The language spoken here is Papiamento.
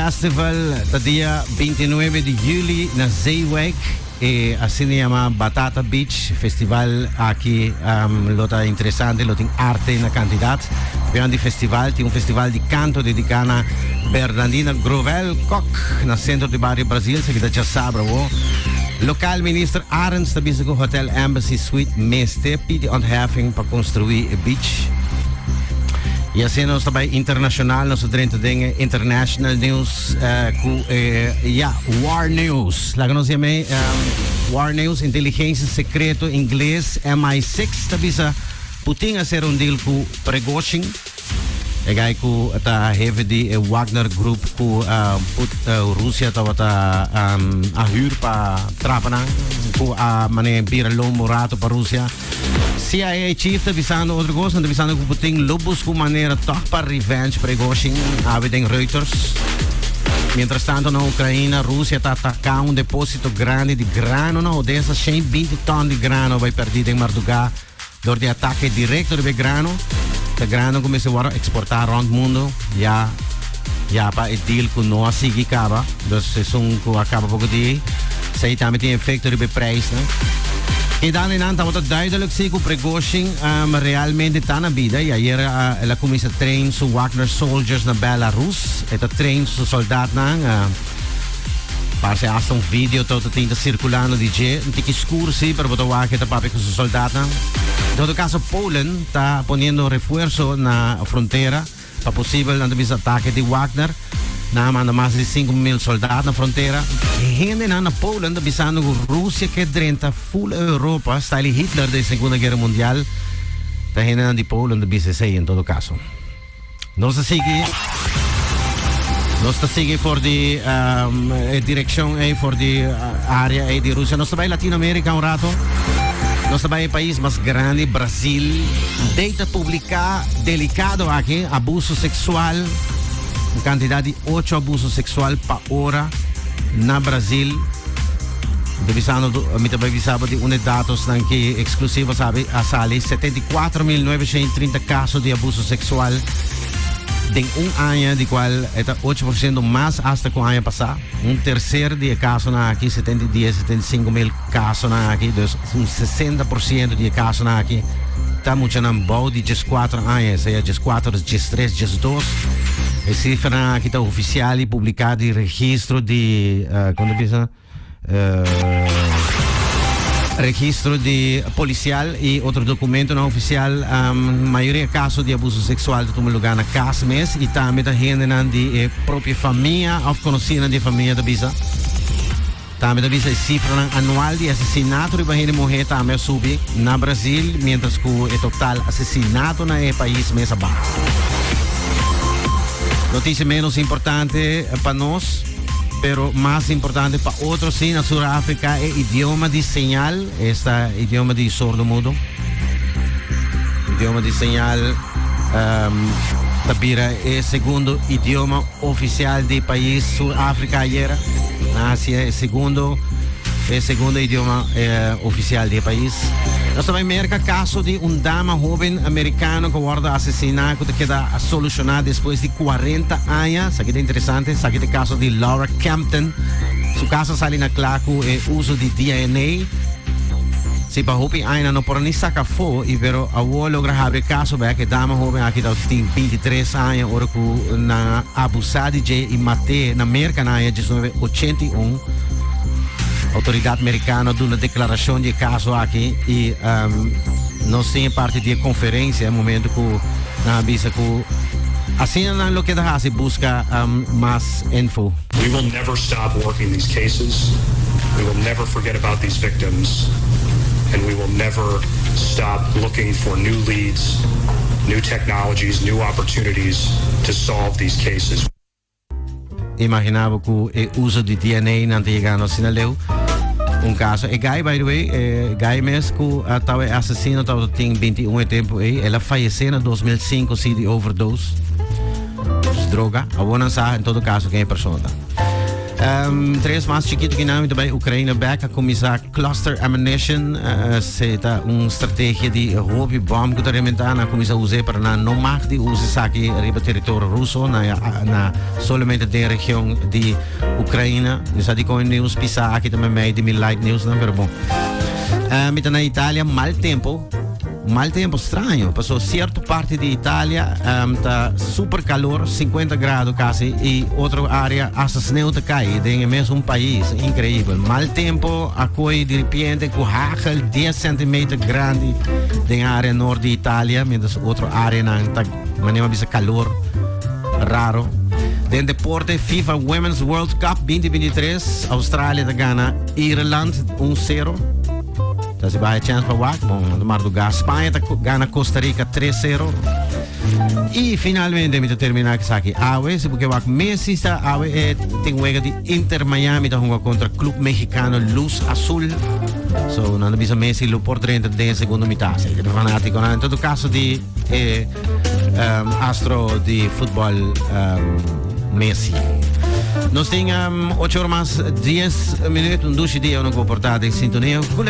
Festival ta dia 29 di juli na Zeewijk. E asina yama Batata Beach Festival aki lo ta interesante, lo tin arte na kantidat. Beyond di festival tin un festival di kanto dediká na Bernardina Grovel Kok na sentro di bario Brasil, esaki ta djasabra awo. Lokal Minister Arends ta bisa ku Hotel Embassy Suite mester pidi ontheffing pa konstruí e beach. I asina nos ta bai internashonal, nos ta drenta den e international news ku e ya war news. Laga nos yam'é war news, inteligensia sekreto ingles MI6 ta bisa Putin a sera un deal ku Prigozhin, e guy ku ta hefe di e Wagner Group ku Rusia tabata a hür pa trapa nan ku a mane bira lombo rato pa Rusia. CIA chief ta bisando otro cos, nan ta bisando cu Putin lo busca un manera toch pa revenge Prigozhin, awe den Reuters. Mientras tanto na Ucraina, Rusia ta ataca un deposito grandi di grano na Odessa, 120 ton di grano bay perdi den marduga door di atake directo riba e grano. Ta grano cu mester wordo exporta rond mundo, ya ya pa e deal cu no a sigui caba. Dus esun cu a caba poco di esey tambe tin efecto riba e prijsnan. Keda nan tabata duidelijk si cu Prigozhin realmente ta na bida y ayer el a cuminsa train su Wagner soldiers na Belarus. E ta train su soldaatnan. Parse hasta un video tabata tin ta circulando di dje. Un tiki scur si, pero bo ta wak e ta papia cu su soldaatnan. En todo caso Polen ta poniendo refuerzo na frontera. Pa posibel nan ta bisa atake di Wagner. Nan a manda mas di 5,000 soldaat na frontera. Hendenan na Polen ta bisando ku Rusia ke drenta full Europa, style Hitler den Segunda Guera Mundial. Ta hendenan di Polen ta bisa esei en todo kaso. Nos ta sigui Nos ta sigui for di e direkshon ei, for di area ei di Rusia. Nos ta bai Latinoamerica un rato. Nos ta bai e pais mas grandi, Brasil. Data publica delicado aki, abuso sexual, un cantidad di ocho abuso sexual pa ora na Brasil. Mi ta bisando, mi ta bai bisa bo di un e datosnan ki exclusivo sabi a sali, 74.930 caso di abuso sexual den un aña, di cual e ta 8% mas hasta cu aña pasa. Un tercer di e casonan aki, 70 y 75 mil casonan aki, dus un 60% di e casonan aki ta muchanan bou di 14 aña, sea 14, 13, 12. E cifranan aki ta oficial y publica di registro di, con ta bisa? Registro di policial y otro documentonan oficial. Mayoria caso di abuso sexual ta tuma lugar na cas mes y tambe ta hendenan di e propio famia of conocinan di e famia ta bisa. Tambe ta bisa e cifranan anual di asesinato riba hende muher tambe a subi na Brasil, mientras cu e total asesinato na e pais mes a baha. Noticia menos importante pa nos, pero mas importante pa otro sí, na Suráfrica e idioma di señal, esta idioma di sordomudo, idioma di señal ta bira e segundo idioma oficial di pais Suráfrica ayera. Nan hacia e segundo idioma oficial di e pais. Nos ta bai Merca, caso di un dama hoben americano cu a wordo asesina cu ta keda soluciona despues di 40 aña. Esaki ta interesante. Esaki ta e caso di Laura Kempton. Su caso a sali na cla cu e uso di DNA. Si pa hopi aña no por ni saca afo y pero awo logra habri e caso bek. E dama hoben aki ta tin 23 aña ora cu nan a abusa di dje y mate na Merca na aña 1981. Autoridad mericano duna declaracion di e caso aki y nos tin e parti di e conferencia e momento cu nan a bisa cu asina nan lo keda haci busca mas info. We will never stop working these cases. We will never forget about these victims. And we will never stop looking for new leads, new technologies, new opportunities to solve these cases. Imagina bo cu e uso di DNA nan ta yegando asina leu. Un caso, e guy, by the way, e guy mes cu a taba e asesino tabata tin 21 e tempo ey, el a fallece na 2005 si di overdose. Dus droga. Awor nan sa en todo caso ken e persona ta. Tres mas chikito cu nan tambe, Ucrania back a cuminsa cluster ammunition, esey ta un strategia di hopi bom cu ta rementa, nan a cuminsa usa pa nan no mag di usa esaki riba teritorio ruso, na solamente den region di Ucrania. Mi sa di con news pisa aki tambe mei di mi light news nan, pero bon. Mi ta na Italia, mal tempo. Mal tempo straño, paso cierto parti di Italia ta super calor, 50 grado casi, y otro area hasta sneeuw ta cay den e mesun pais, increibel. Mal tempo a coy di repente cu hagel 10 centimeter grandi den area noord di Italia, mientras otro areanan ta manera bisa calor raro. Den deporte, FIFA Women's World Cup 2023, Australia ta gana Ireland 1-0. Ta si baha chance pa wak, bon, de madruga. Spaña ta gana Costa Rica 3-0. Y finalmente mi ta termina esaki. Awe, si bo ke wak Messi sta awe e tin wega di Inter Miami ta hunga contra Club Mexicano Luz Azul. So nan bisa Messi lo por drenta den segundo mitad. Zeker de fanatico. En todo caso di e astro di futbol Messi. Nos tin 8 or mas 10 minuut, un dushi dia, un comportado en sintonia. Cool.